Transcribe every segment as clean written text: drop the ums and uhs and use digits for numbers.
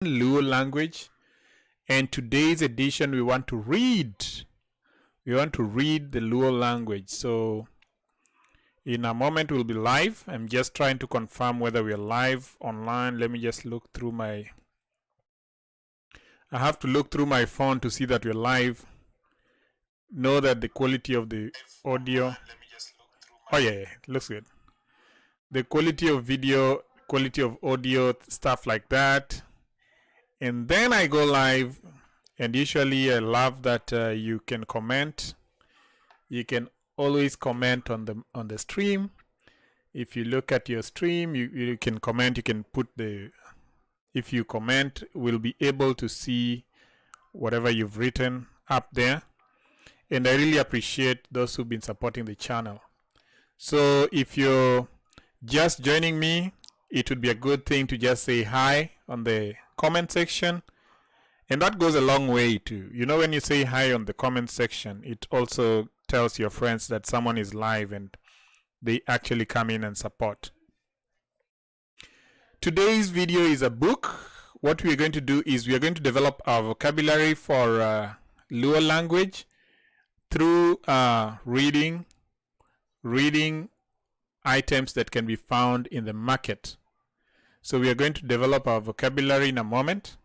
Luo language. And today's edition, we want to read. We want to read the Luo language. So in a moment, we'll be live. I'm just trying to confirm whether we are live online. Let me just look through my... I have to look through my phone to see that we're live. Know that the quality of the audio... Oh yeah, it looks good. The quality of video, quality of audio, stuff like that. And then I go live, and usually I love that you can comment. You can always comment on the stream. If you look at your stream, you can comment. You can put the, if you comment, we'll be able to see whatever you've written up there. And I really appreciate those who've been supporting the channel. So if you're just joining me, it would be a good thing to just say hi on the comment section. And that goes a long way too. You know, when you say hi on the comment section, it also tells your friends that someone is live and they actually come in and support. Today's video is a book. What we are going to do is we are going to develop our vocabulary for Luo language through reading items that can be found in the market. So we are going to develop our vocabulary in a moment.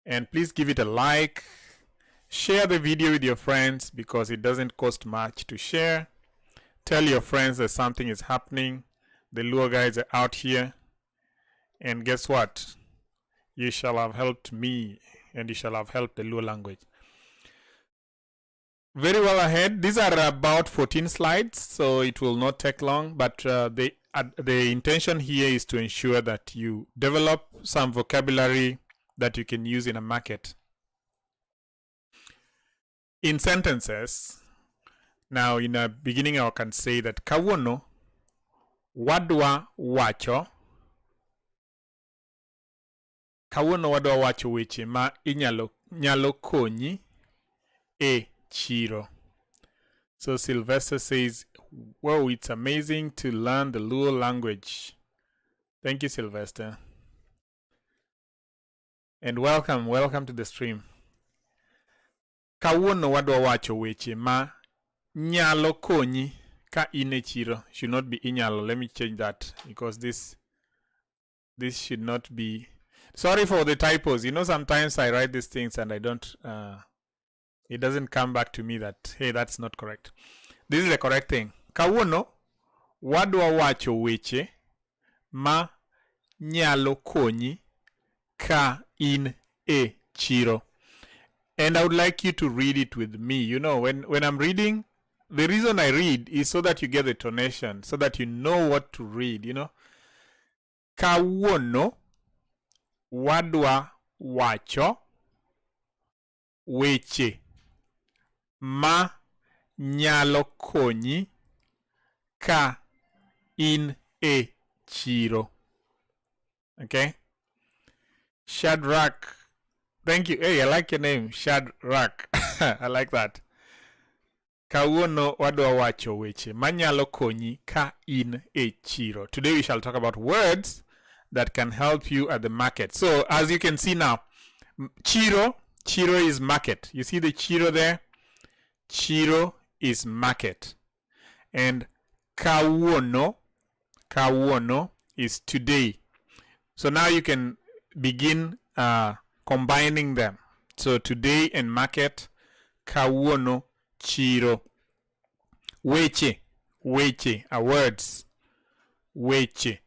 And please give it a like, share the video with your friends because it doesn't cost much to share. Tell your friends that something is happening. The Luo guys are out here. And guess what? You shall have helped me and you shall have helped the Luo language. Very well ahead. These are about 14 slides, so it will not take long, but the intention here is to ensure that you develop some vocabulary that you can use in a market. In sentences, now in a beginning I can say that kawuono wadwa wacho weche ma inyalo nyalo konyi e chiro. So Sylvester says, "Whoa, it's amazing to learn the Luo language." Thank you, Sylvester. And welcome, welcome to the stream. Kawuono wadwa wacho weche ma nyalo konyi ka in e chiro. Should not be inyalo. Let me change that because this should not be. Sorry for the typos. You know, sometimes I write these things and I don't. It doesn't come back to me that, hey, that's not correct. This is the correct thing. Kawuono wadwa wacho weche ma nyalo konyi ka in e chiro. And I would like you to read it with me. You know, when I'm reading, the reason I read is so that you get the tonation, so that you know what to read. Kawuono wadwa wacho weche ma nyalo konyi ka in e chiro. Okay? Shadrach. Thank you. Hey, I like your name, Shadrach. I like that. Kawuono wadwa wacho weche manyalo konyi ka in e chiro. Today we shall talk about words that can help you at the market. So as you can see now, chiro, chiro is market. You see the chiro there? Chiro is market. And kawuono, kawuono is today. So now you can begin combining them. So today and market, kawuono, chiro. Weche, weche are words. Weche.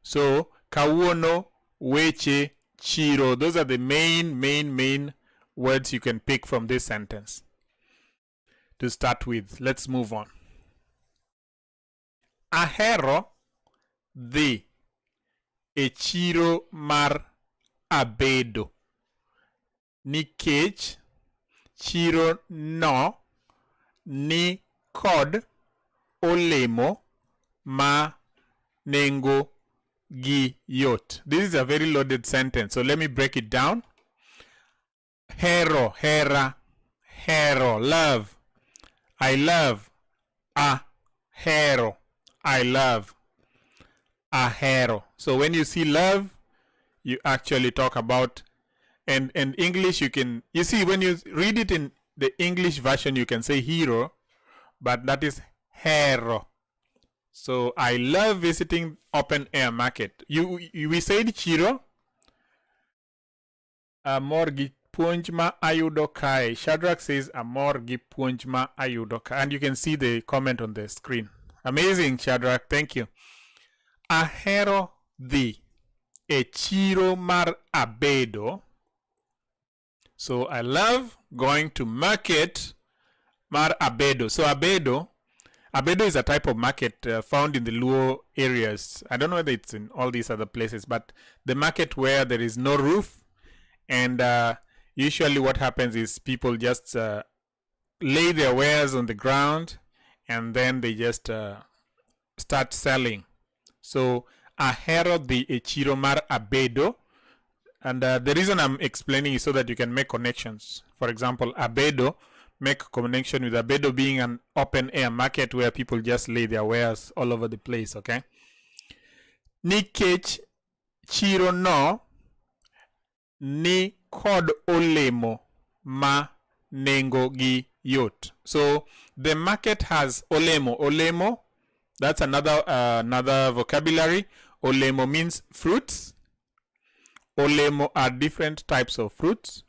So kawuono, weche, chiro. Those are the main, main, main words you can pick from this sentence. To start with, let's move on. Ahero dhi e chiro mar Abedo nikech chiro no ni kod olemo ma nengo gi yot. This is a very loaded sentence, so let me break it down. Hero, hera, hero, love. I love. A hero, I love. Ahero. So when you see love, you actually talk about, and English you can, you see, when you read it in the English version, you can say hero, but that is hero. So I love visiting open air market. You we said chiro. Amor gi puonj ma ayudo kae. Shadrach says amor gi puonj ma ayudo kae. And you can see the comment on the screen. Amazing, Shadrach. Thank you. Ahero dhi e chiro mar Abedo. So I love going to market mar Abedo. So Abedo is a type of market found in the Luo areas. I don't know whether it's in all these other places, but the market where there is no roof, and usually what happens is people just lay their wares on the ground and then they just start selling. So ahero dhi e chiro mar Abedo. And the reason I'm explaining is so that you can make connections. For example, Abedo, make connection with Abedo being an open air market where people just lay their wares all over the place, okay? Nikech chiro no ni kod olemo ma nengo gi yot. So the market has olemo. Olemo, that's another vocabulary. Olemo means fruits. Olemo are different types of fruits.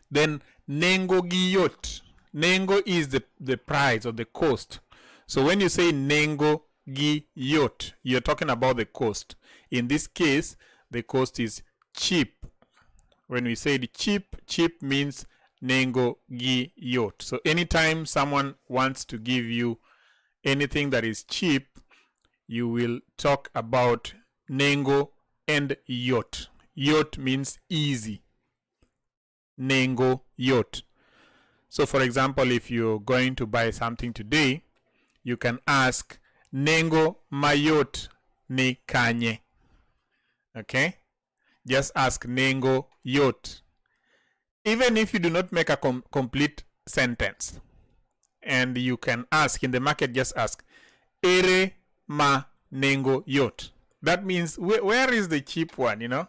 Then nengo gi yot. Nengo is the price or the cost. So when you say nengo gi yot, you're talking about the cost. In this case, the cost is cheap. When we say cheap, cheap means nengo gi yot. So anytime someone wants to give you anything that is cheap, you will talk about nengo and yot. Yot means easy. Nengo yot. So for example, if you're going to buy something today, you can ask nengo mayot ni kanye. Okay? Just ask nengo yot. Even if you do not make a complete sentence, and you can ask in the market, just ask ere ma nengo yot. That means where is the cheap one?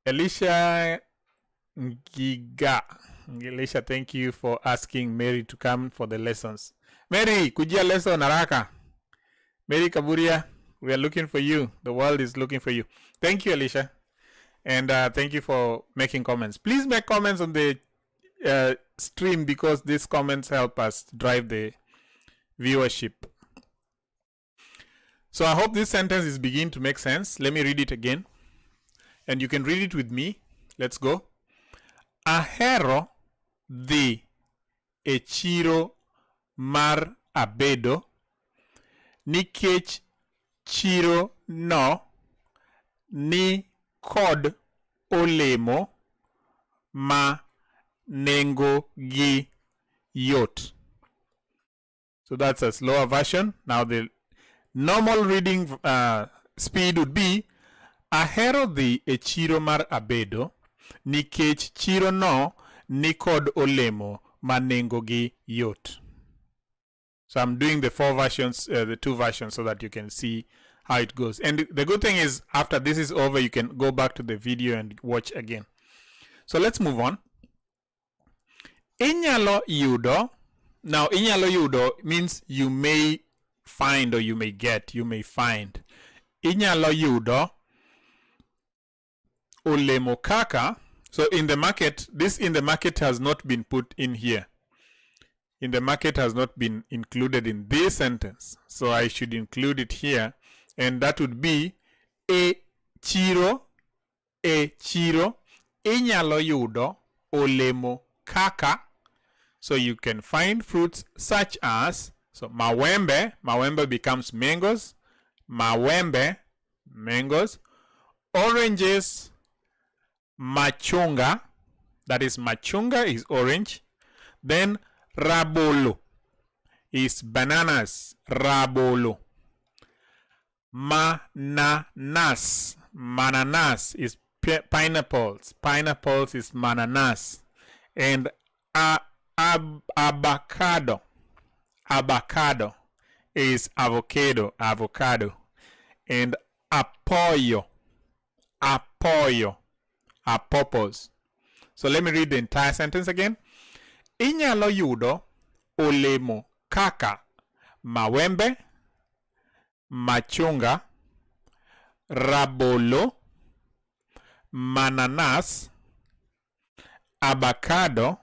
Elisha Giga. Elisha, thank you for asking Mary to come for the lessons. Mary, kujia lesson haraka. Mary Kaburia, we are looking for you. The world is looking for you. Thank you, Alicia. And thank you for making comments. Please make comments on the stream because these comments help us drive the viewership. So I hope this sentence is beginning to make sense. Let me read it again. And you can read it with me. Let's go. Ahero dhi e chiro mar Abedo nikech chiro no ni kod olemo ma nengo gi yot. So that's a slower version. Now the normal reading speed would be Ahero dhi e chiro mar Abedo nikech chiro no ni kod olemo ma nengo gi yot. So I'm doing the four versions, the two versions, so that you can see how it goes. And the good thing is, after this is over, you can go back to the video and watch again. So let's move on. Inyalo yudo. Now, inyalo yudo means you may find or you may get, you may find. Inyalo yudo olemo kaka. So in the market, this in the market has not been put in here. In the market has not been included in this sentence. So I should include it here. And that would be e chiro, inyalo yudo olemo kaka. So you can find fruits such as, so mawembe, mawembe becomes mangoes, mawembe, mangoes, oranges, machunga, that is machunga is orange, then rabolo is bananas, rabolo. Mananas, mananas is pineapples, pineapples is mananas, and avocado, avocado is avocado, avocado, and apoyo, Apoyo are pawpaws. So let me read the entire sentence again. Inyalo yudo olemo kaka mawembe, machunga, rabolo, mananas, avocado,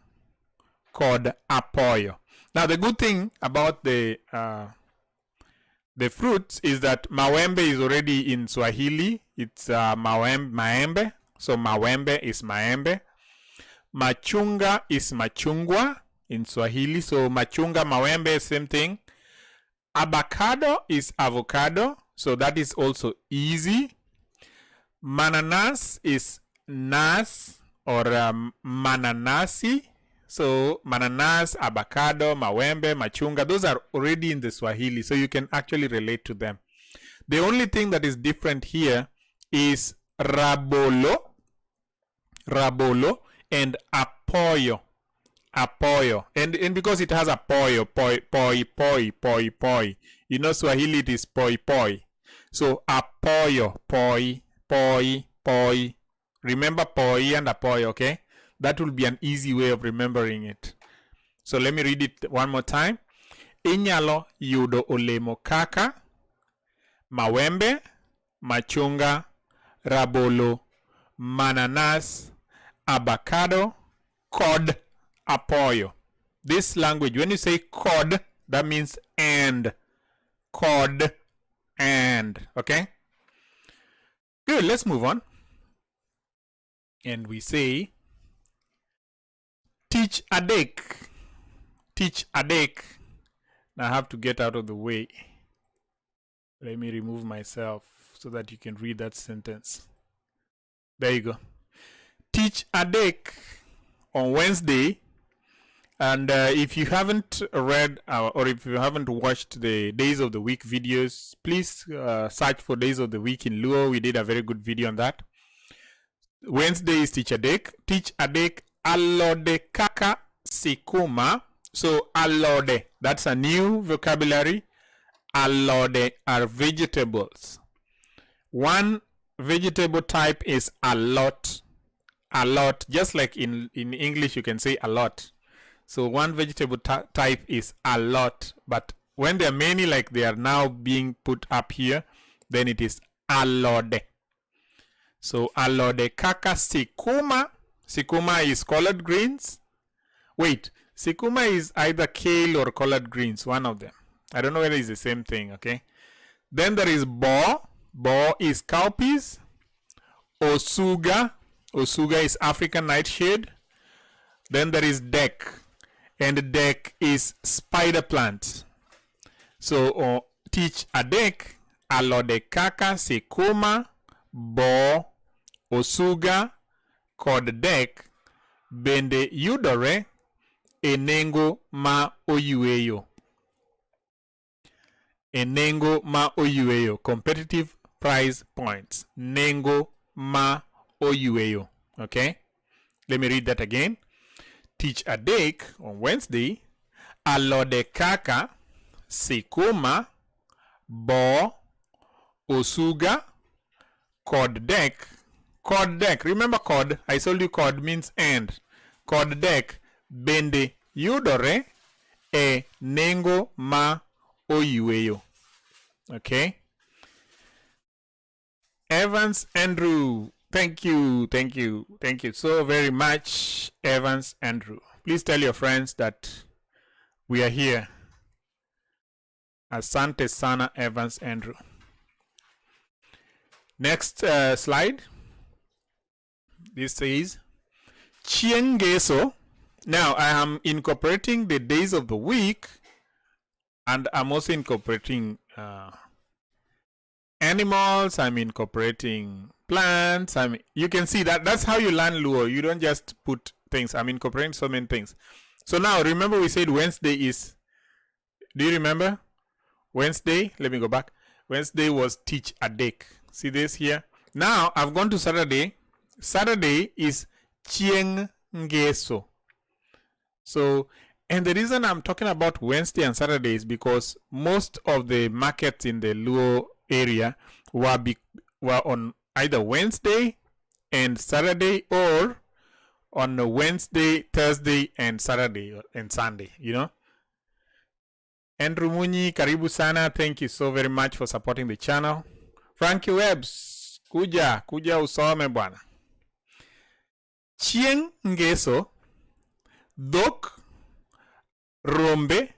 kod apoyo. Now the good thing about the fruits is that mawembe is already in Swahili. It's maembe. So mawembe is maembe. Machunga is machungwa in Swahili. So machunga, mawembe, same thing. Avocado is avocado. So that is also easy. Mananas is nas or mananasi. So mananas, avocado, mawembe, machunga, those are already in the Swahili. So you can actually relate to them. The only thing that is different here is rabolo, rabolo, and apoyo. Apoyo. And because it has apoyo, poi, poi, poi, poi, poi. You know Swahili it is poi, poi. So apoyo, poi, poi, poi. Remember poi and apoyo, okay? That will be an easy way of remembering it. So let me read it one more time. Inyalo yudo olemo kaka mawembe, machunga, rabolo, mananas, avocado, kod apoyo. This language, when you say kod, that means and. Kod, and. Okay? Good, let's move on. And we say, Tich adek. Tich adek. Now I have to get out of the way. Let me remove myself so that you can read that sentence. There you go. Tich adek on Wednesday. And if you haven't read or if you haven't watched the Days of the Week videos, please search for Days of the Week in Luo. We did a very good video on that. Wednesday is Tich adek. Tich adek alode kaka sikuma. So alode, that's a new vocabulary. Alode are vegetables. One vegetable type is a lot. A lot, just like in English you can say a lot. So one vegetable type is a lot, but when there are many like they are now being put up here, then it is alode. So alode kaka sikuma. Sikuma is collard greens. Wait, sikuma is either kale or collard greens, one of them. I don't know whether it's the same thing, okay? Then there is bo. Bo is cowpeas. Osuga. Osuga is African nightshade. Then there is dek. And dek is spider plant. So tich adek, alode kaka sikuma, bo, osuga, kod dek bende yudore e nengo ma oyueyo. E nengo ma oyueyo. Competitive price points. Nengo ma oyueyo. Okay? Let me read that again. Tich adek on Wednesday, alode kaka sikuma, bo, osuga, kod dek. Kod dek. Remember kod? I told you kod means and. Kod dek bende yudore e nengo ma oyueyo. Okay? Evans Andrew. Thank you, thank you, thank you so very much, Evans Andrew. Please tell your friends that we are here. Asante sana, Evans Andrew. Next slide. This says Chieng' Ngeso. Now I am incorporating the days of the week, and I'm also incorporating animals. I'm incorporating plants. I mean, you can see that that's how you learn Luo. You don't just put things. I'm incorporating so many things. So now remember we said Wednesday is, do you remember? Wednesday, let me go back. Wednesday was Tich adek. See this here? Now I've gone to Saturday. Saturday is Chieng' Ngeso. So, and the reason I'm talking about Wednesday and Saturday is because most of the markets in the Luo area were on Either Wednesday and Saturday or on a Wednesday, Thursday and Saturday and Sunday. Andrew Munyi, karibu sana. Thank you so very much for supporting the channel. Frankie Webbs, kuja, kuja usome bwana. Chieng' Ngeso, dhok, rombe,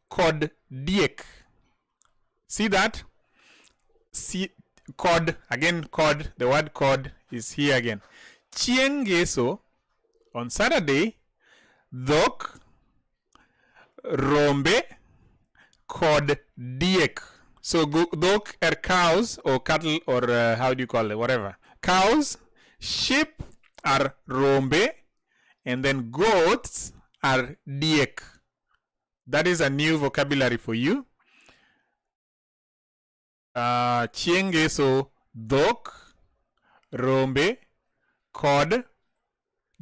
kod diek. See that? See, kod, again kod, the word kod is here again. Chieng' Ngeso, on Saturday, dhok, rombe, kod diek. So dhok are cows or cattle or how do you call it, whatever. Cows, sheep are rombe, and then goats are diek. That is a new vocabulary for you. Chieng' Ngeso, dhok, rombe, kod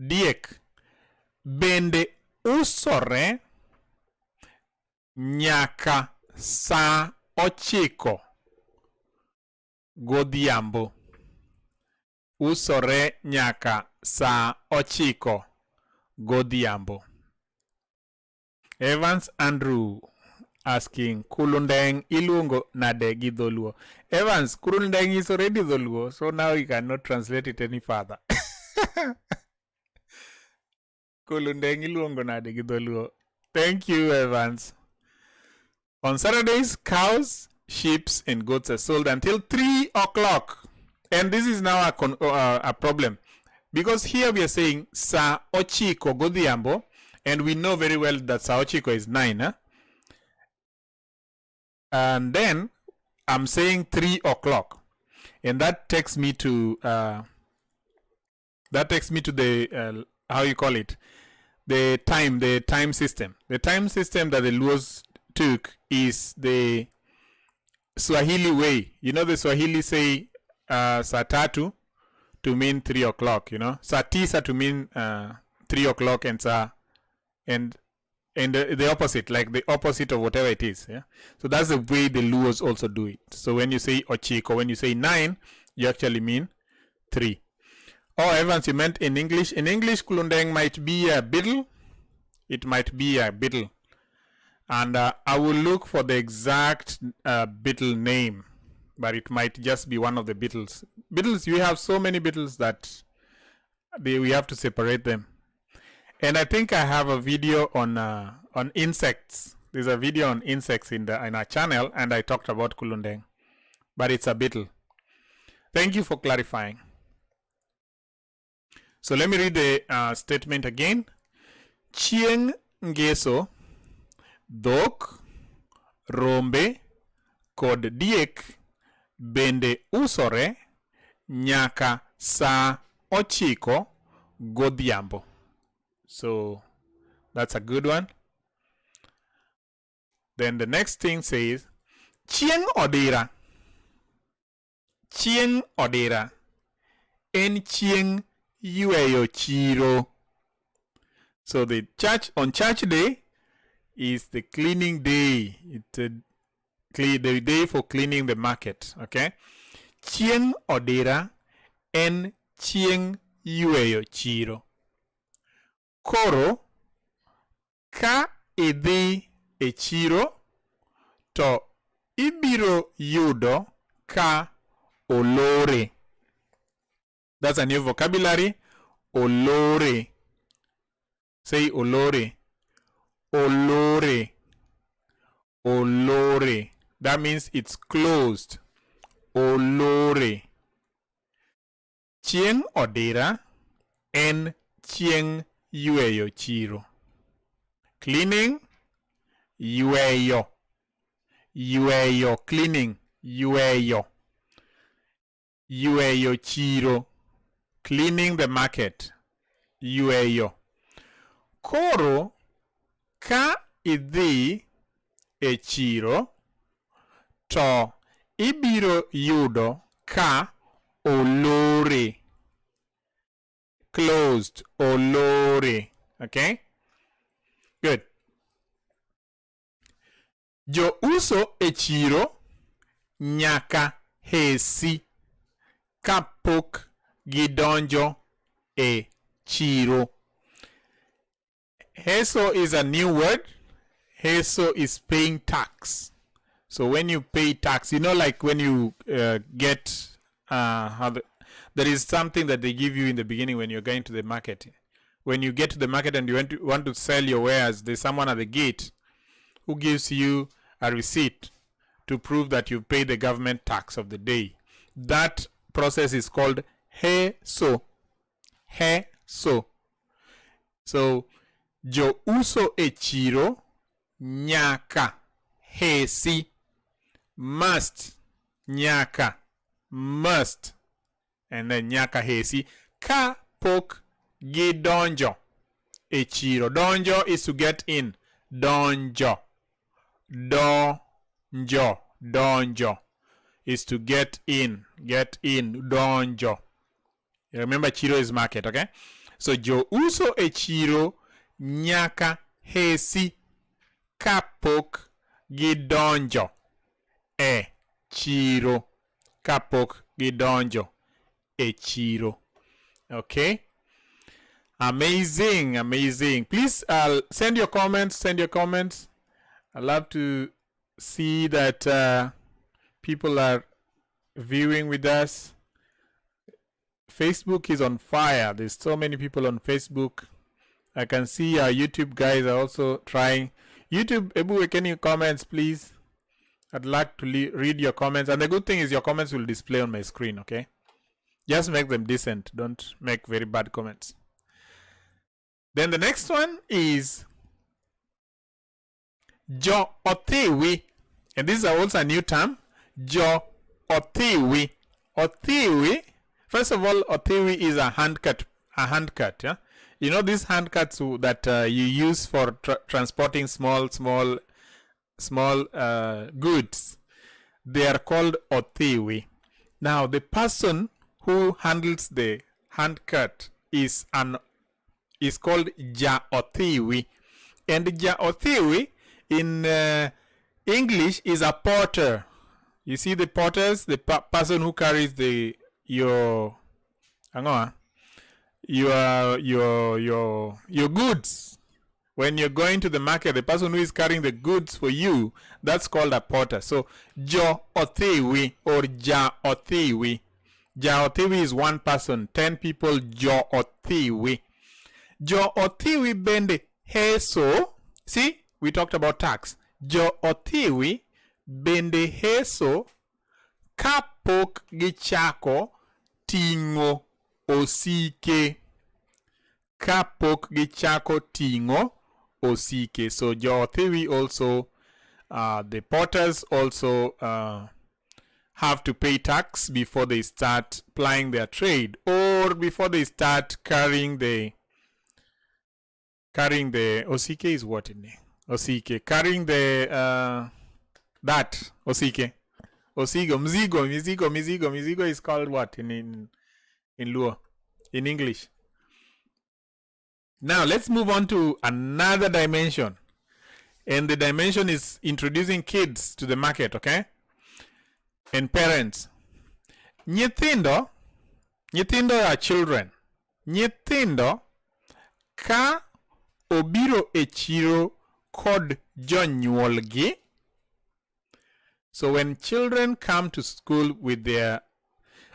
diek. Bende usore nyaka sa 9 godhiambo. Usore nyaka sa 9 godhiambo. Evans Andrew asking, Kulundeng iluongo nade gi dholuo? Evans, Kulundeng is already dholuo, so now you cannot translate it any further. Kulundeng iluongo nade gi dholuo? Thank you, Evans. On Saturdays, cows, sheep, and goats are sold until 3 o'clock. And this is now a problem. Because here we are saying sa 9 godhiambo, and we know very well that sa 9 is 9. Huh? And then I'm saying 3 o'clock. And that takes me to the how you call it, the time system. The time system that the Luos took is the Swahili way. You know, the Swahili say saa tatu to mean 3 o'clock, you know, saa tisa to mean 3 o'clock, and sa and the opposite, like the opposite of whatever it is. Yeah. So that's the way the Luos also do it. So when you say ochiko, when you say 9, you actually mean 3. Oh, Evans, you meant in English. In English, Kulundeng might be a beetle. It might be a beetle. And I will look for the exact beetle name, but it might just be one of the beetles. Beetles, we have so many beetles that we have to separate them. And I think I have a video on insects. There's a video on insects in our channel, and I talked about Kulundeng, but it's a beetle. Thank you for clarifying. So let me read the statement again. Chieng' Ngeso, dhok, rombe, kod diek bende usore nyaka sa 9 godhiambo. So that's a good one. Then the next thing says, Chieng' Odira. Chieng' Odira en chieng' yweyo chiro. So the church on church day is the cleaning day. It's the day for cleaning the market. Okay. Chieng' Odira en chieng' yweyo chiro. Koro ka idhi e chiro to ibiro yudo ka olore. That's a new vocabulary. Olore. Say olore. Olore. Olore. That means it's closed. Olore. Chieng' Odira en chieng' yweyo chiro. Cleaning, yweyo. Yweyo, cleaning, yweyo. Yweyo chiro. Cleaning the market. Yweyo. Koro ka idhi e chiro to ibiro yudo ka olore. Closed. Olore. Okay? Good. Jo uso e chiro nyaka hesi Kapok gidonjo e chiro. Heso is a new word. Heso is paying tax. So when you pay tax, you know, like when you get, there is something that they give you in the beginning when you're going to the market. When you get to the market and you want to sell your wares, there's someone at the gate who gives you a receipt to prove that you've paid the government tax of the day. That process is called heso. Heso. So jo uso e chiro nyaka hesi, must, nyaka, must, and then nyaka hesi ka pok gidonjo e chiro. Donjo is to get in. Donjo, donjo, donjo is to get in, get in, donjo. You remember, chiro is market, okay? So jo uso e chiro nyaka hesi kapok gidonjo e chiro. Kapok gidonjo e chiro. Okay? Amazing, amazing. Please send your comments, send your comments. I love to see that people are viewing with us. Facebook is on fire. There's so many people on Facebook. I can see our YouTube guys are also trying. YouTube, ebu can you comments, please? I'd like to read your comments. And the good thing is your comments will display on my screen, okay? Just make them decent. Don't make very bad comments. Then the next one is Jo Othiwi. And this is also a new term. Jo Othiwi. Othiwi. First of all, Othiwi is a handcart. Yeah, you know these handcarts that you use for transporting small, small, small goods. They are called Othiwi. Now, the person who handles the handcart is called Ja Othiwi, and Ja Othiwi in English is a porter. You see the porters, the person who carries the your ang'o, your goods. When you're going to the market, the person who is carrying the goods for you, that's called a porter. So Jo Othiwi or Ja Othiwi. Ja Othiwi is one person, 10 people, Jo Othiwi. Jo Othiwi bende heso. See, we talked about tax. Jo Othiwi bende heso kapok gichako ting'o osike. Kapok gichako ting'o osike. So Jo Othiwi also, the porters also have to pay tax before they start plying their trade or before they start carrying the osike. Is what in osike, carrying the that osike, osigo, mzigo, mizigo, mizigo, mizigo is called what in Luo, in English? Now let's move on to another dimension, and the dimension is introducing kids to the market, okay, and parents. Nyithindo, nyithindo are children. Nyithindo ka obiro e chiro kod jonyuolgi. So when children come to school with their,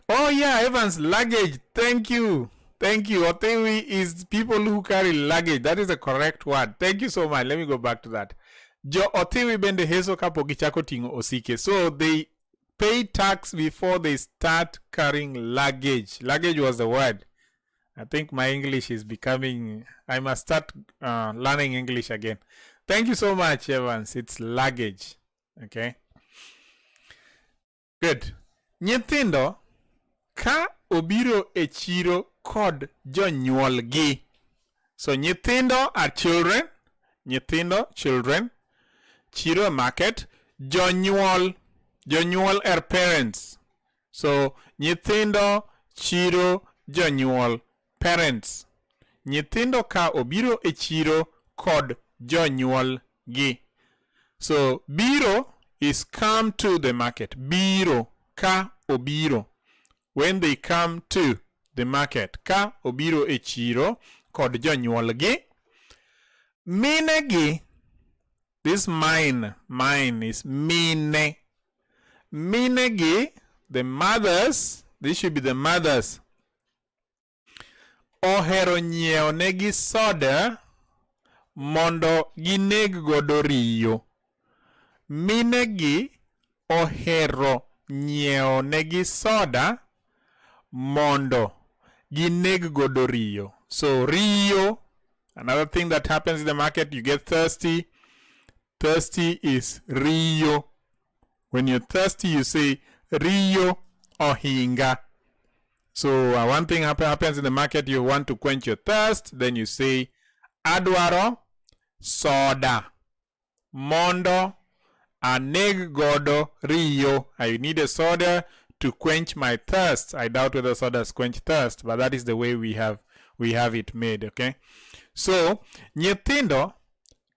oh yeah, Evans, luggage. Thank you. Thank you. Othiwi is people who carry luggage. That is the correct word. Thank you so much. Let me go back to that. Jo Othiwi bende heso kapok gichako ting'o osike. So they pay tax before they start carrying luggage. Luggage was the word. I think my English is becoming. I must start learning English again. Thank you so much, Evans. It's luggage. Okay. Good. Nyithindo ka obiro e chiro kod jonyuolgi. So nyithindo are children. Nyithindo, children. Chiro, market. Jonyuol. Jonyuol are parents. So nyithindo, chiro, jonyuol, parents. Nyithindo ka obiro e chiro kod jonyuolgi. So biro is come to the market. Biro, ka obiro. When they come to the market, ka obiro e chiro kod jonyuolgi, minegi, this mine, mine is mine. Minegi, the mothers, this should be the mothers, ohero nyiewo negi soda mondo gineg godo riyo. Minegi ohero nyiewo negi soda mondo gineg godo riyo. So riyo, another thing that happens in the market, you get thirsty. Thirsty is riyo. When you're thirsty, you say riyo ohinga. So one thing happens in the market, you want to quench your thirst, then you say adwaro soda mondo aneg godo riyo. I need a soda to quench my thirst. I doubt whether sodas quench thirst, but that is the way we have it made, okay? So, nyithindo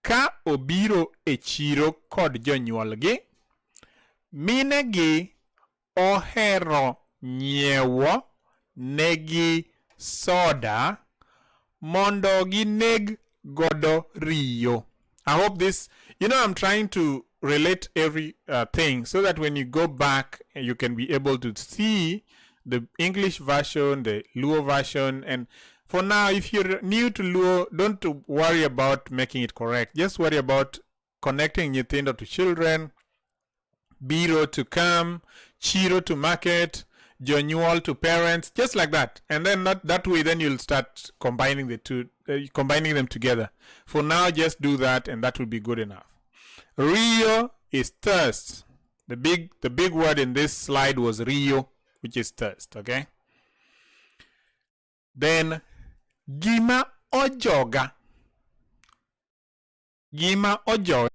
ka obiro e chiro kod jonyuolgi, minegi ohero nyiewo negi soda mondo gineg godo riyo. I hope this, I'm trying to relate every thing so that when you go back, you can be able to see the English version, the Luo version. And for now, if you're new to Luo, don't worry about making it correct. Just worry about connecting nyithindo to children, biro to come, chiro to market, jonyuol to parents, just like that. And then not that way, then you'll start combining the two, combining them together. For now, just do that, and that will be good enough. Riyo is thirst. The big word in this slide was riyo, which is thirst. Okay. Then gima ojoga. Gima ojoga.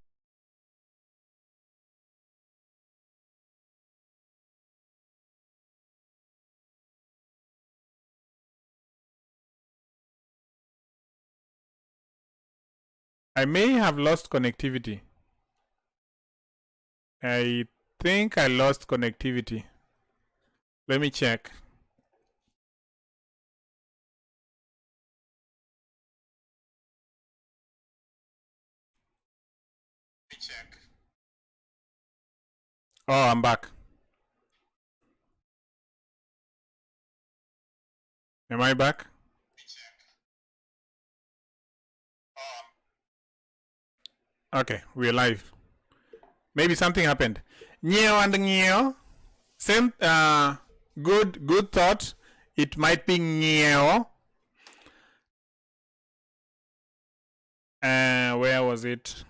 I may have lost connectivity. I think I lost connectivity. Let me check. Let me check. Oh, I'm back. Am I back? Okay, we're live. Maybe something happened. Nyiewo and ng'iewo. Same, good thought. It might be ng'iewo. Where was it?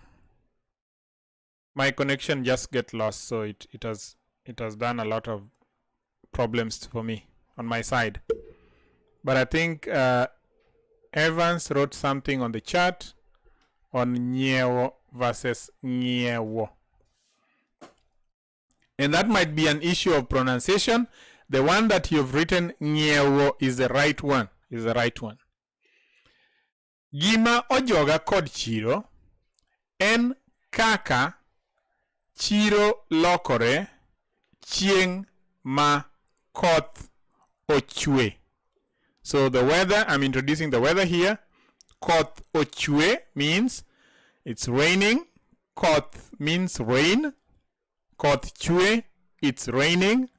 My connection just get lost, so it has done a lot of problems for me on my side. But I think Evans wrote something on the chat on nyiewo versus ng'iewo. And that might be an issue of pronunciation. The one that you've written, ng'iewo, is the right one. Is the right one. Gima ojoga kod chiro en kaka chiro lokore chieng' ma koth ochwe. So the weather, I'm introducing the weather here. Koth ochwe means it's raining. Koth means rain. Koth chwe, it's raining.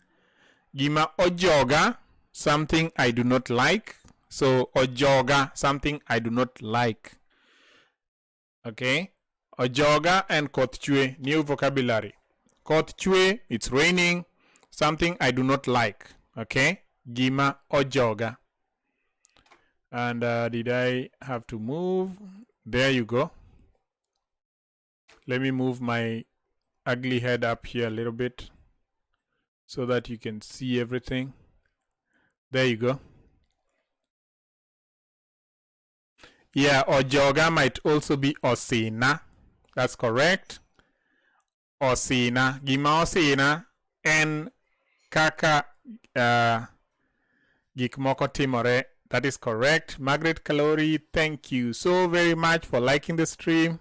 Gima ojoga, something I do not like. So ojoga, something I do not like. Okay. Ojoga and koth chwe, new vocabulary. Koth chwe, it's raining, something I do not like. Okay. Gima ojoga. And did I have to move? There you go. Let me move my ugly head up here a little bit so that you can see everything. There you go. Yeah, ojoga might also be osina. That's correct. Osina. Gima osina en kaka gik moko timore. That is correct. Margaret Kalori, thank you so very much for liking the stream.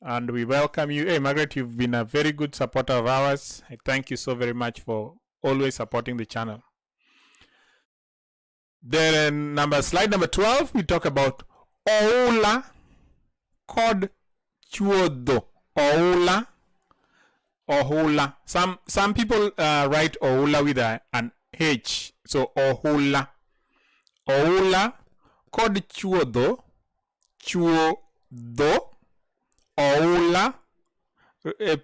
And we welcome you. Hey, Margaret, you've been a very good supporter of ours. I thank you so very much for always supporting the channel. Then number slide number 12, we talk about oula kod chuodho. Oula, ohula. Some people write oula with an H. So ohula. Oula kod chuodho, chuodho, oula.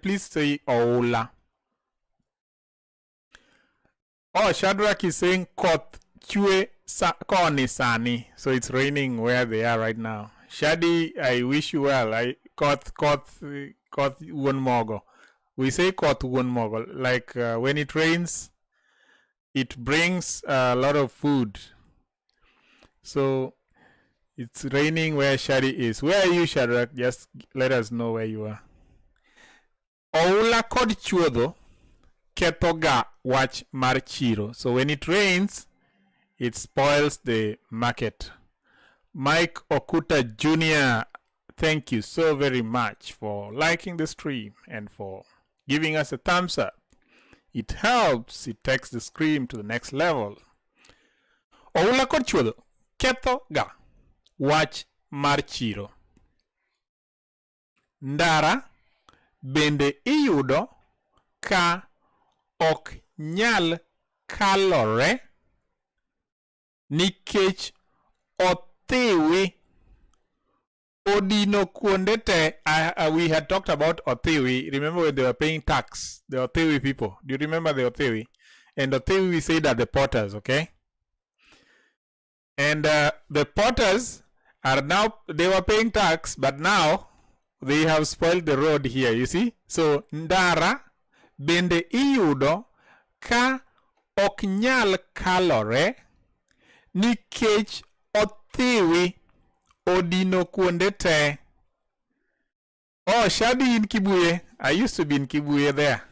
Please say oula. Oh, Shadrach is saying koth chwe sa koni sani. So it's raining where they are right now. Shadi, I wish you well. I koth koth koth wuon mogo. We say koth wuon mogo. Like when it rains, it brings a lot of food. So it's raining where Shadi is. Where are you, Shadrach? Just let us know where you are. Oula kod chuodho ketho ga wach mar chiro. So when it rains, it spoils the market. Mike Okuta Jr., thank you so very much for liking the stream and for giving us a thumbs up. It helps, it takes the stream to the next level. Oula kod chuodho ketho ga wach mar chiro. Ndara bende iyudo ka ok nyal kalore nikech othiwi odino kuonde te. We had talked about othiwi. Remember when they were paying tax, the othiwi people. Do you remember the othiwi? And othiwi, we said, are the porters, okay? And the porters are now, they were paying tax, but now they have spoiled the road here, you see? So ndara bende iyudo ka ok nyal kalore nikech othiwi odino kuonde te. Oh, Shadi in Kibuye. I used to be in Kibuye there.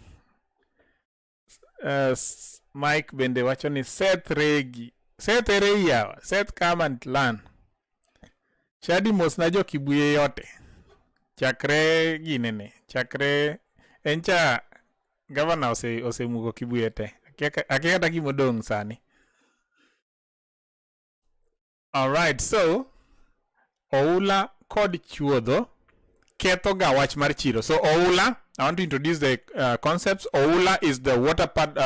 Mike bende wacho ni Seth Regi. Seth ere yawa. Seth, come and learn. Shadi, mosna jo Kibuye yote. Chakre ginene. Chakre encha gavana ose osemuko Kibuye te. Akia kata gimodong' sani. Alright, so oula kod chuodho ketho ga wach mar chiro. So oula, I want to introduce the concepts. Oula is the water pad,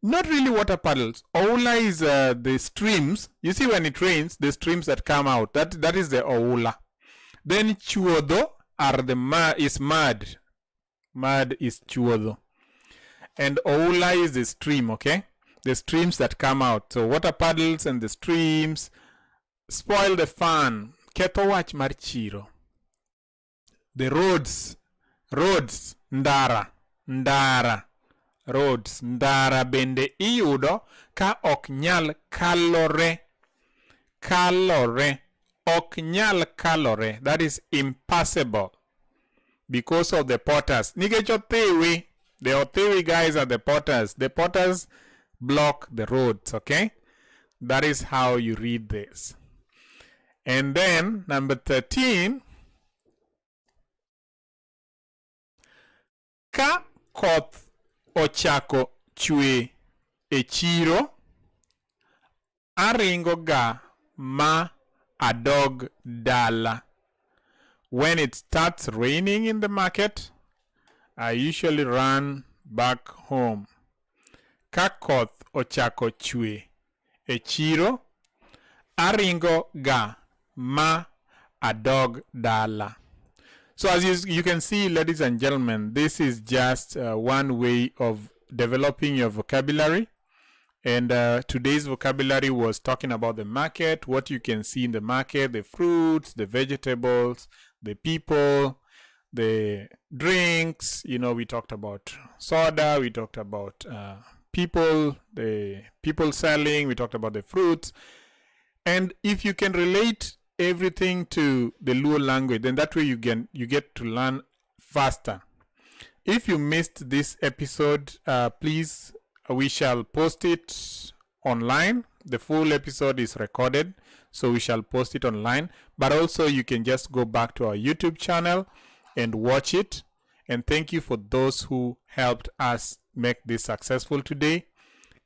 not really water puddles. Oula is the streams. You see when it rains, the streams that come out. That is the oula. Then chuodho are the is mud. Mud is chuodho. And oula is the stream, okay? The streams that come out. So water puddles and the streams spoil the fun. Ketho wach mar chiro. The roads, roads, ndara, ndara, roads, ndara bende iyudo ka ok nyal kalore, kalore, ok nyal kalore. That is impassable because of the porters. Nikech othiwi, the othiwi guys are the porters. The porters block the roads, okay? That is how you read this. And then number 13, ka koth ochako chwe e chiro, aringo ga ma adog dala. When it starts raining in the market, I usually run back home. Ka koth ochako chwe e chiro, aringo ga ma adog dala. So as you can see, ladies and gentlemen, this is just one way of developing your vocabulary. And today's vocabulary was talking about the market, what you can see in the market, the fruits, the vegetables, the people, the drinks. We talked about soda, we talked about people, the people selling, we talked about the fruits. And if you can relate everything to the Luo language, then that way you get to learn faster. If you missed this episode, please, we shall post it online. The full episode is recorded, so we shall post it online. But also you can just go back to our YouTube channel and watch it. And thank you for those who helped us make this successful today,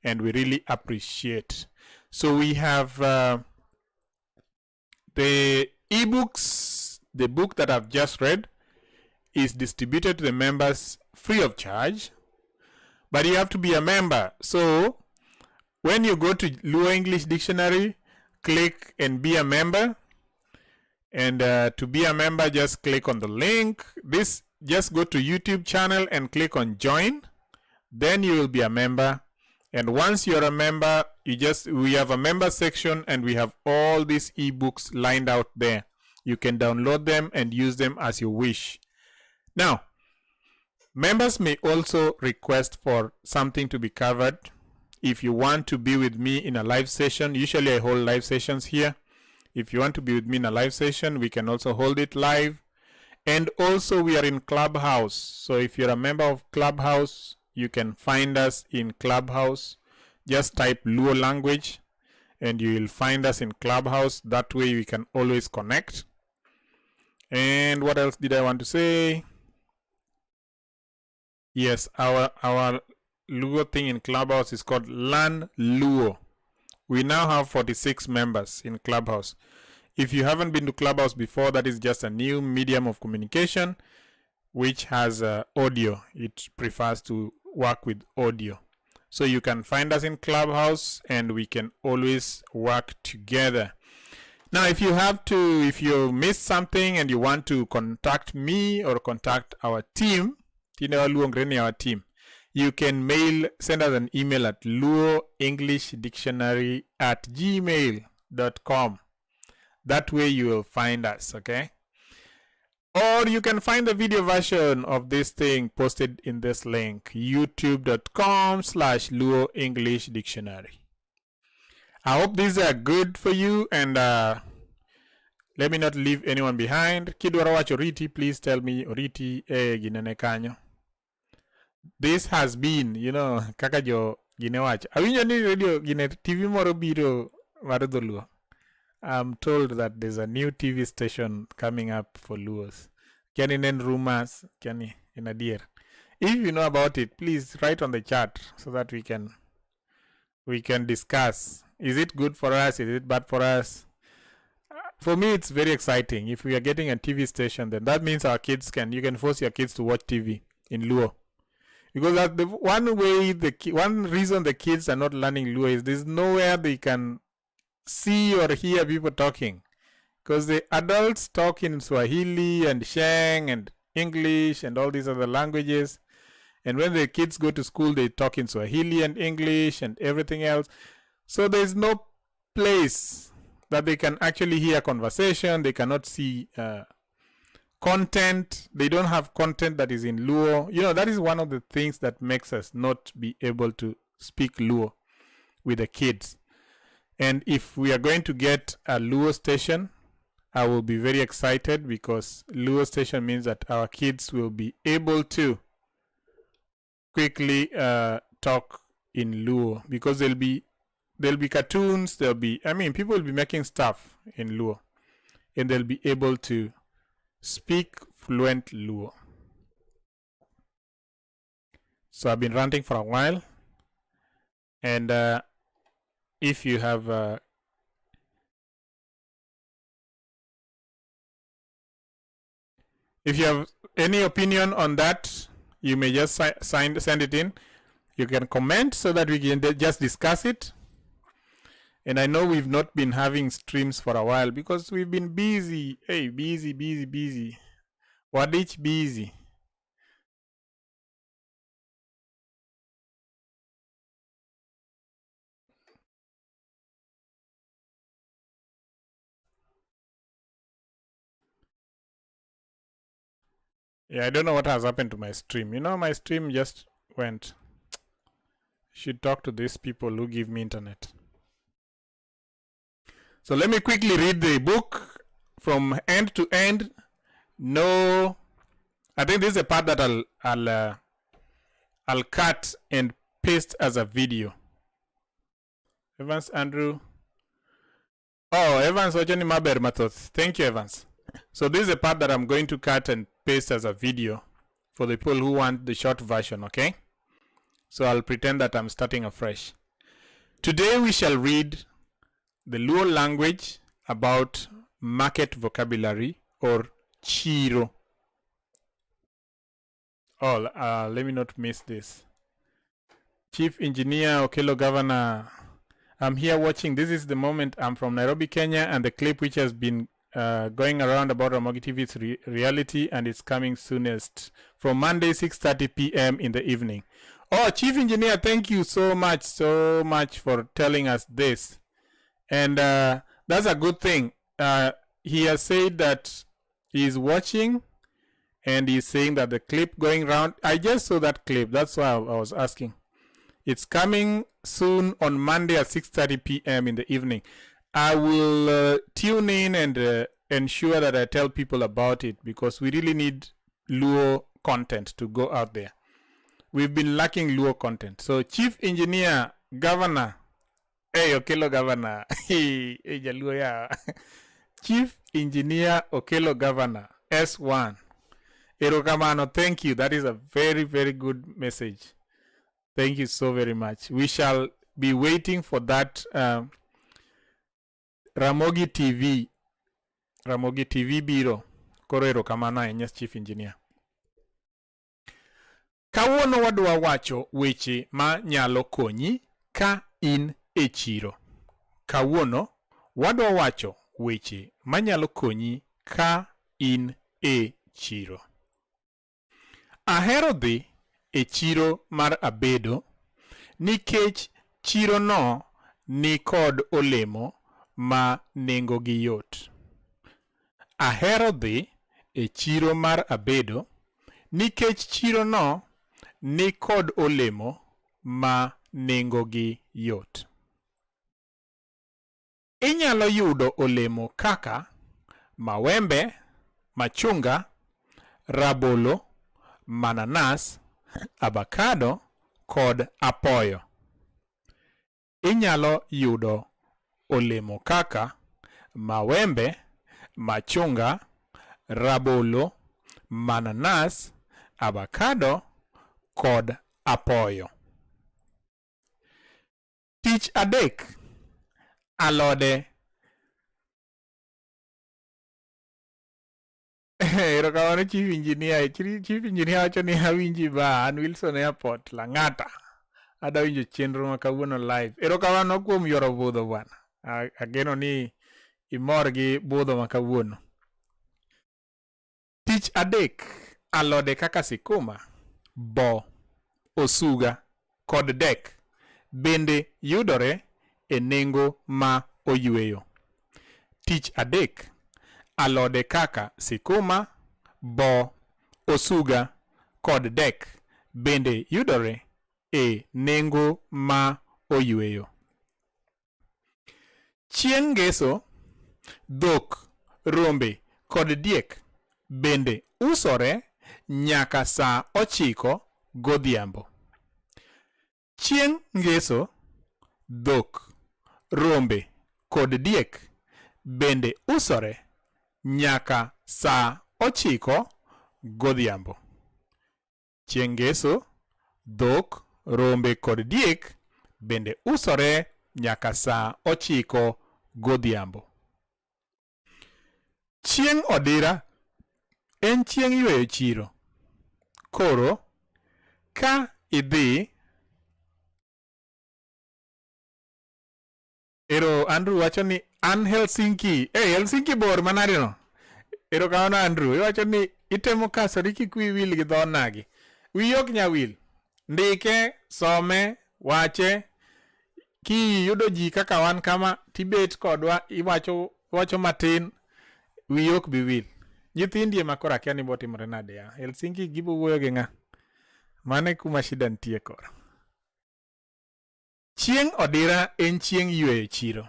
and we really appreciate. So we have the ebooks, the book that I've just read is distributed to the members free of charge, but you have to be a member. So when you go to Luo English Dictionary, click and be a member. And to be a member, just click on the link. This, just go to YouTube channel and click on join. Then you will be a member. And once you're a member, you just we have a member section and we have all these ebooks lined out there. You can download them and use them as you wish. Now, members may also request for something to be covered. If you want to be with me in a live session, usually I hold live sessions here. If you want to be with me in a live session, we can also hold it live. And also we are in Clubhouse. So if you're a member of Clubhouse, you can find us in Clubhouse. Just type Luo language and you will find us in Clubhouse. That way we can always connect. And what else did I want to say? Yes, our Luo thing in Clubhouse is called Learn Luo. We now have 46 members in Clubhouse. If you haven't been to Clubhouse before, that is just a new medium of communication which has audio. It prefers to work with audio. So you can find us in Clubhouse and we can always work together. Now, if you missed something and you want to contact me or contact our team, tinde waluongre ni our team, you can send us an email at luoenglishdictionary@gmail.com. That way you will find us, okay? Or you can find the video version of this thing posted in this link, youtube.com/luoenglishdictionary. I hope these are good for you, and let me not leave anyone behind. Kidwaro wacho Oriti, please tell me Oriti e ginene kanyo. This has been, kaka jo gine wacho. Awinjo ni radio gine TV moro biro mar dholuo. I'm told that there's a new TV station coming up for Luos. Kiani nen rumors, kiani en adier. If you know about it, please write on the chat so that we can discuss. Is it good for us? Is it bad for us? For me, it's very exciting. If we are getting a TV station, then that means our kids can, you can force your kids to watch TV in Luo. Because that's the one way, one reason the kids are not learning Luo is there's nowhere they can see or hear people talking. Because the adults talk in Swahili and Sheng and English and all these other languages. And when the kids go to school, they talk in Swahili and English and everything else. So there's no place that they can actually hear conversation. They cannot see content. They don't have content that is in Luo. That is one of the things that makes us not be able to speak Luo with the kids. And if we are going to get a Luo station, I will be very excited, because Luo station means that our kids will be able to quickly talk in Luo, because there'll be cartoons, there'll be, I mean, people will be making stuff in Luo, and they'll be able to speak fluent Luo. So I've been ranting for a while, and if you have any opinion on that, you may just send it in. You can comment so that we can just discuss it. And I know we've not been having streams for a while because we've been busy. Hey, busy, busy, busy. Wadich busy. Yeah, I don't know what has happened to my stream. My stream just went. Should talk to these people who give me internet. So let me quickly read the book from end to end. No, I think this is a part that I'll cut and paste as a video. Evans Andrew. Oh, Evans wacho ni maber mathoth. Thank you, Evans. So this is a part that I'm going to cut and paste as a video for the people who want the short version, okay? So I'll pretend that I'm starting afresh. Today we shall read the Luo language about market vocabulary or chiro. Oh, let me not miss this. Chief Engineer Okelo Governor, I'm here watching. This is the moment. I'm from Nairobi, Kenya, and the clip which has been going around about Ramogi TV is reality, and it's coming soonest from Monday, 6:30 p.m. in the evening. Oh, Chief Engineer, thank you so much, so much for telling us this. And that's a good thing. He has said that he's watching and he's saying that the clip going round, I just saw that clip. That's why I was asking. It's coming soon on Monday at 6:30 p.m. in the evening. I will tune in and ensure that I tell people about it because we really need Luo content to go out there. We've been lacking Luo content. So, Chief Engineer, Governor, hey, Okelo Governor, hey, Jaluo ya. Chief Engineer Okelo Governor, S1. Erokamano, thank you. That is a very, very good message. Thank you so very much. We shall be waiting for that Ramogi TV. Ramogi TV biro. Koro erokamano ahinya Chief Engineer. Kawuono wadwa wacho weche ma nyalo konyi ka in e chiro. Kawuono wadwa wacho weche manyalo konyi ka in e chiro. Ahero dhi e chiro mar Abedo nikech chiro no ni kod olemo ma nengo gi yot. Ahero dhi e chiro mar Abedo nikech chiro no ni kod olemo ma nengo gi yot. Inyalo yudo olemo kaka mawembe, machunga, rabolo, mananas, avocado kod apoyo. Inyalo yudo olemo kaka mawembe, machunga, rabolo, mananas, avocado kod apoyo. Tich adek, alode. Erokamano Chief Engineer. Chief Engineer wacho ni awinji ba an Wilson Airport Lang'ata. Adwa winjo chenro ma kawuono live. Erokamano kuom yoro budho bwana. Ageno ni imor gi budho ma kawuono. Tich adek, alode kaka sikuma, bo, osuga kod dek bende yudore e nengo ma oyweyo. Tich adek, alode kaka sikuma, bo, osuga kod dek bende yudore e nengo ma oyweyo. Chieng' ngeso, dhok, rombe kod diek bende usore nyaka saa 9 godhiambo. Chieng' ngeso, dhok, rombe kod diek bende usore nyaka saa 9 godhiambo. Chieng' ngeso, dhok, rombe kod diek bende usore nyaka saa 9 godhiambo. Chieng' odira en chieng' yweyo chiro. Koro, ka idhi Ero Andrew wacho ni an Helsinki. Hey, Helsinki bor manade no? Erokamano Andrew. Iwacho ni itemo kasori kik wiyi wil gi dho onagi. Wiyi ok nya wil. Ndike, some, wache. Kiyudo ji kaka wan kama tibet kodwa iwacho iwacho matin wiyi ok bi wil. Nyithindi ema koro akia ni botimore nade ya. Helsinki gibo wuoyo gi ng'a? Mano e kuma shida nitie koro. Chieng' odira en chieng' yweyo chiro.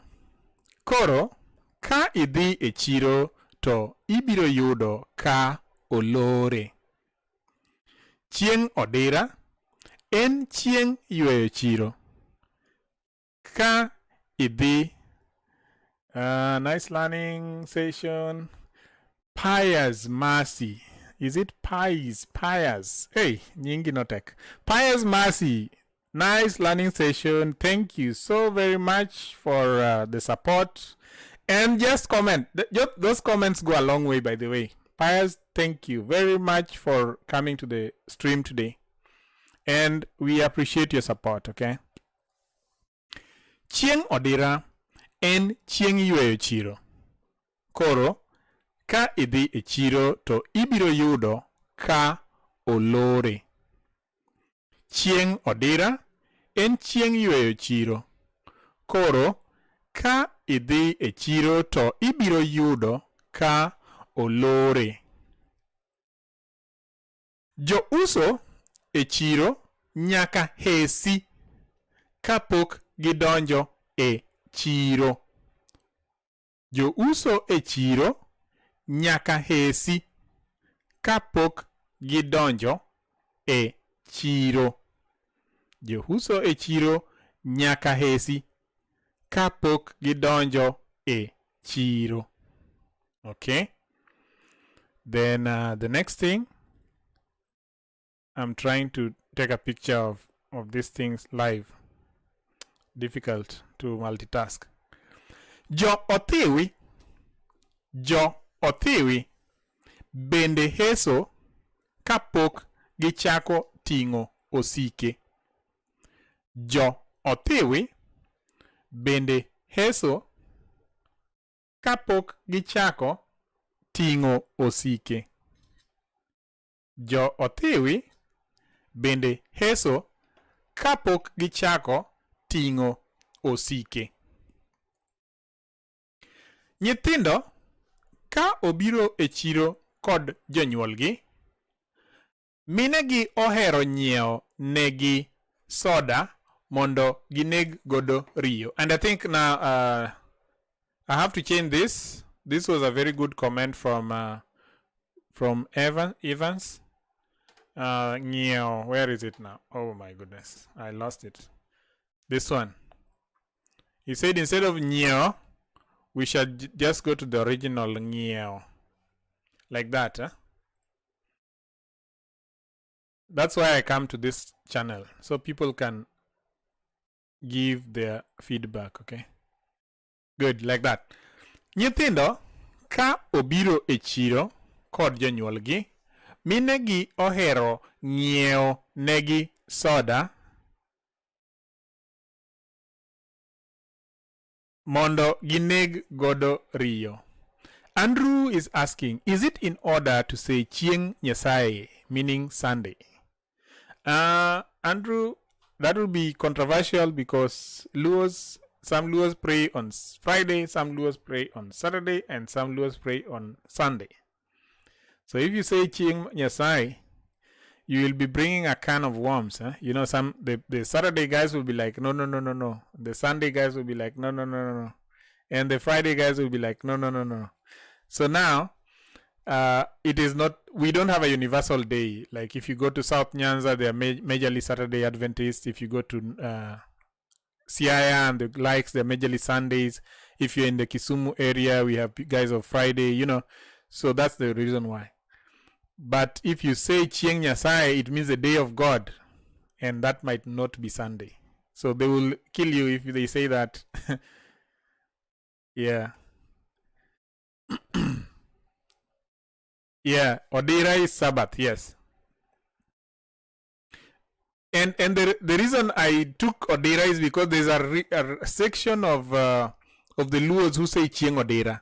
Koro, ka idhi e chiro to ibiro yudo ka olore. Chieng' odira en chieng' yweyo chiro. Ka idhi nice learning session. Pius Mercy. Is it Pius? Pius. Hey, nyingi no tek. Pius Mercy. Nice learning session. Thank you so very much for the support. And just comment. Those comments go a long way, by the way. Pius, thank you very much for coming to the stream today. And we appreciate your support, okay? Chieng' odira en chieng' yweyo chiro. Koro, ka idhi e chiro to ibiro yudo ka olore. Chieng' odira en chieng' yweyo chiro. Koro, ka idhi e chiro to ibiro yudo ka olore. Jouso e chiro nyaka hesi kapok gidonjo e chiro. Jouso e chiro nyaka hesi kapok gidonjo e chiro. Jouso e chiro nyaka hesi kapok gidonjo e chiro. Okay. Then the next thing, I'm trying to take a picture of these things live. Difficult to multitask. Jo othiwi, jo othiwi bende heso kapok gichako ting'o osike. Jo othiwi bende heso kapok gichako ting'o osike. Jo othiwi bende heso kapok gichako ting'o osike. Nyithindo ka obiro e chiro kod jonyuolgi, minegi ohero nyiewo negi soda mondo gineg godo riyo. And I think now I have to change this. This was a very good comment from Evans. Nyiewo, where is it now? Oh my goodness, I lost it. This one. He said instead of nyiewo, we should just go to the original ng'iewo. Like that. Huh? That's why I come to this channel, so people can give their feedback, okay? Good, like that. Nyithindo ka obiro e chiro kod jonyuolgi, minegi ohero ng'iewo negi soda mondo gineg godo riyo. Andrew is asking, is it in order to say Chieng' Nyasaye, meaning Sunday? Andrew, that will be controversial because Luos, some Luos pray on Friday, some Luos pray on Saturday, and some Luos pray on Sunday. So if you say Chieng' Nyasaye, you will be bringing a can of worms. Huh? You know, some the Saturday guys will be like, no, no, no, no, no. The Sunday guys will be like, no, no, no, no, no. And the Friday guys will be like, no, no, no, no. So now, it is not, we don't have a universal day. Like if you go to South Nyanza, they are majorly Saturday Adventists. If you go to Siaya and the likes, they're majorly Sundays. If you're in the Kisumu area, we have guys of Friday. So that's the reason why. But if you say Chieng' Nyasaye, it means the day of God, and that might not be Sunday. So they will kill you if they say that. Yeah. Yeah, Odira is Sabbath, yes. And the reason I took Odira is because there's a section of the Luos who say Chieng' Odira,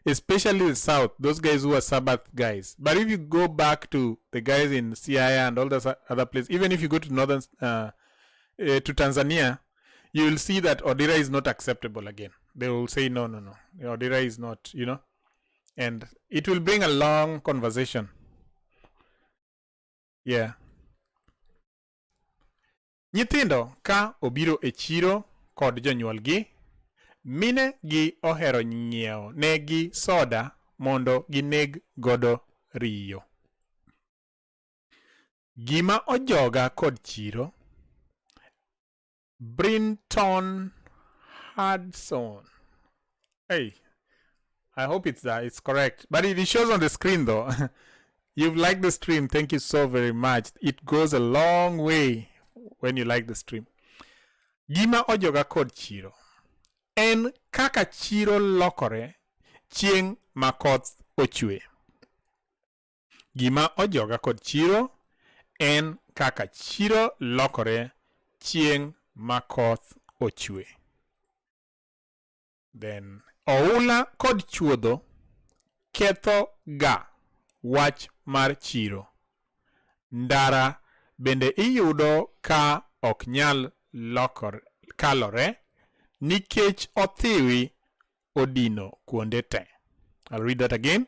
especially the South, those guys who are Sabbath guys. But if you go back to the guys in Siaya and all those other places, even if you go to northern, to Tanzania, you will see that Odira is not acceptable again. They will say, no, no, no, Odira is not, and it will bring a long conversation. Yeah. Nyithindo ka obiro e chiro kod jonyuolgi, mine gi ohero nyiewo negi soda mondo gineg godo riyo. Gima ojoga kod chiro, Brinton Hudson. Hey, I hope it's that it's correct. But it shows on the screen though. You've liked the stream. Thank you so very much. It goes a long way. when you like the stream. Gima ojoga kod chiro en kaka chiro lokore chieng' ma koth ochwe. Gima ojoga kod chiro en kaka chiro lokore chieng' ma koth ochwe. Then oula kod chuodho ketho ga wach mar chiro. Ndara bende iyudo ka ok nyal lokore, kalore nikech othiwi odino kuonde te. I'll read that again.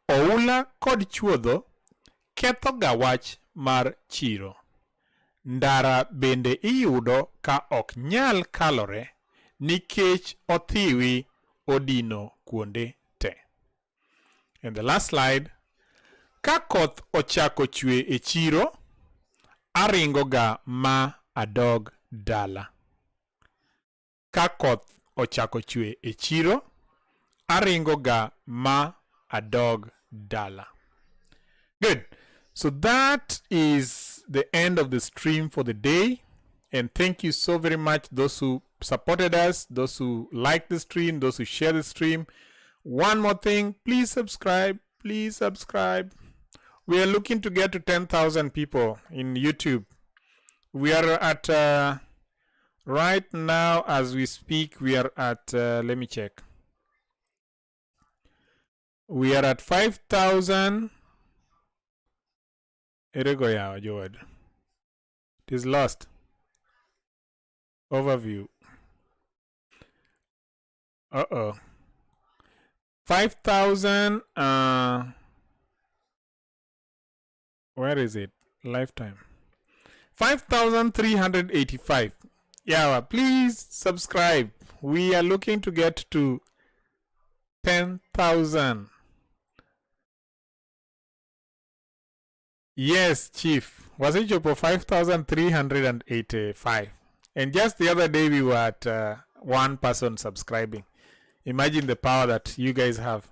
Oula kod chuodho ketho ga wach mar chiro. Ndara bende iyudo ka ok nyal kalore nikech othiwi odino kuonde te. And the last slide. Ka koth ochako chwe e chiro, aringo ga ma adog dala. Ka koth ochako chwe e chiro, aringo ga ma adog dala. Good. So that is the end of the stream for the day. And thank you so very much, those who supported us, those who liked the stream, those who share the stream. One more thing, please subscribe. Please subscribe. We are looking to get to 10,000 people in YouTube. We are at, right now as we speak, we are at, let me check. We are at 5,000. Erego yawa, Jowad. It is lost. Overview. Uh-oh. 5,000. Where is it? Lifetime. 5,385. Yeah, please subscribe. We are looking to get to 10,000. Yes, Chief. Wasechopo 5,385. And just the other day, we were at one person subscribing. Imagine the power that you guys have.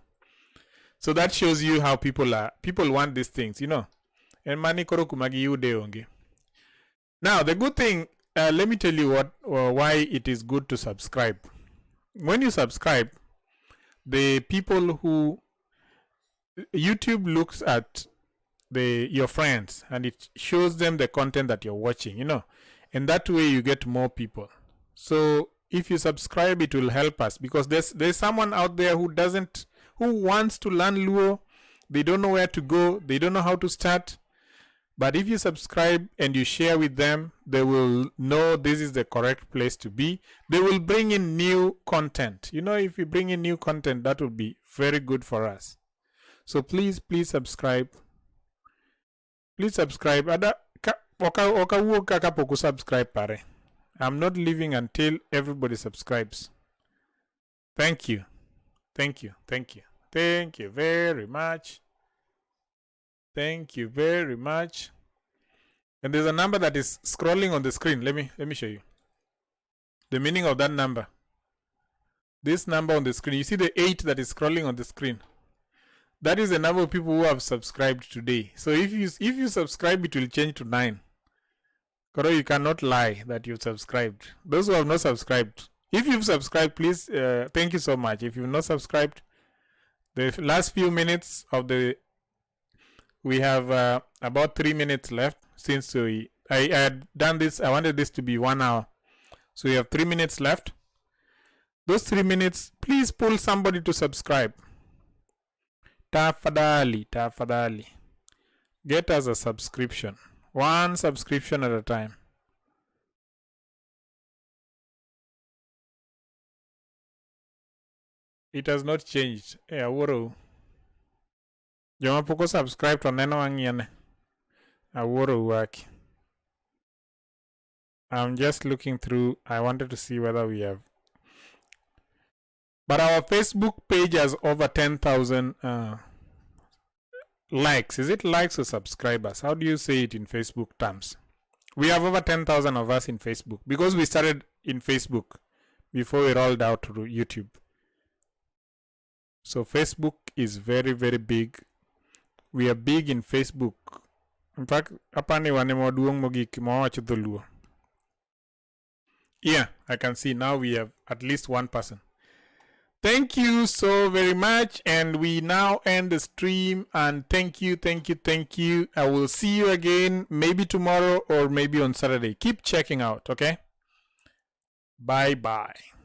So that shows you how people are. People want these things. And money koro kuma giyude onge. Now, the good thing, let me tell you what why it is good to subscribe. When you subscribe, the people who YouTube looks at the your friends and it shows them the content that you're watching, and that way you get more people. So if you subscribe, it will help us because there's someone out there who doesn't who wants to learn Luo. They don't know where to go. They don't know how to start. But if you subscribe and you share with them, they will know this is the correct place to be. They will bring in new content. If you bring in new content, that will be very good for us. So please, please subscribe. Please subscribe. Ada ka, ok awuog ka kapok subscribe pare. I'm not leaving until everybody subscribes. Thank you. Thank you. Thank you. Thank you very much. Thank you very much. And there's a number that is scrolling on the screen. Let me show you the meaning of that number. This number on the screen. You see the 8 that is scrolling on the screen. That is the number of people who have subscribed today. So if you subscribe, it will change to 9. Koro, you cannot lie that you've subscribed. Those who have not subscribed, if you've subscribed, please, thank you so much. If you've not subscribed, the last few minutes of the, we have about 3 minutes left since I had done this. I wanted this to be one hour. So we have 3 minutes left. Those 3 minutes, please pull somebody to subscribe. Tafadhali, tafadhali. Get us a subscription. One subscription at a time. It has not changed. Eh, awuoro. Joma pok subscribe to neno ang'iane. Awuoro waki. I'm just looking through. I wanted to see whether we have. But our Facebook page has over 10,000 likes. Is it likes or subscribers? How do you say it in Facebook terms? We have over 10,000 of us in Facebook because we started in Facebook before we rolled out to YouTube. So Facebook is very, very big. We are big in Facebook. In fact, apani wan ema waduong' mogik mawacho dholuo. Yeah, I can see now we have at least one person. Thank you so very much. And we now end the stream. And thank you, thank you, thank you. I will see you again maybe tomorrow or maybe on Saturday. Keep checking out, okay? Bye bye.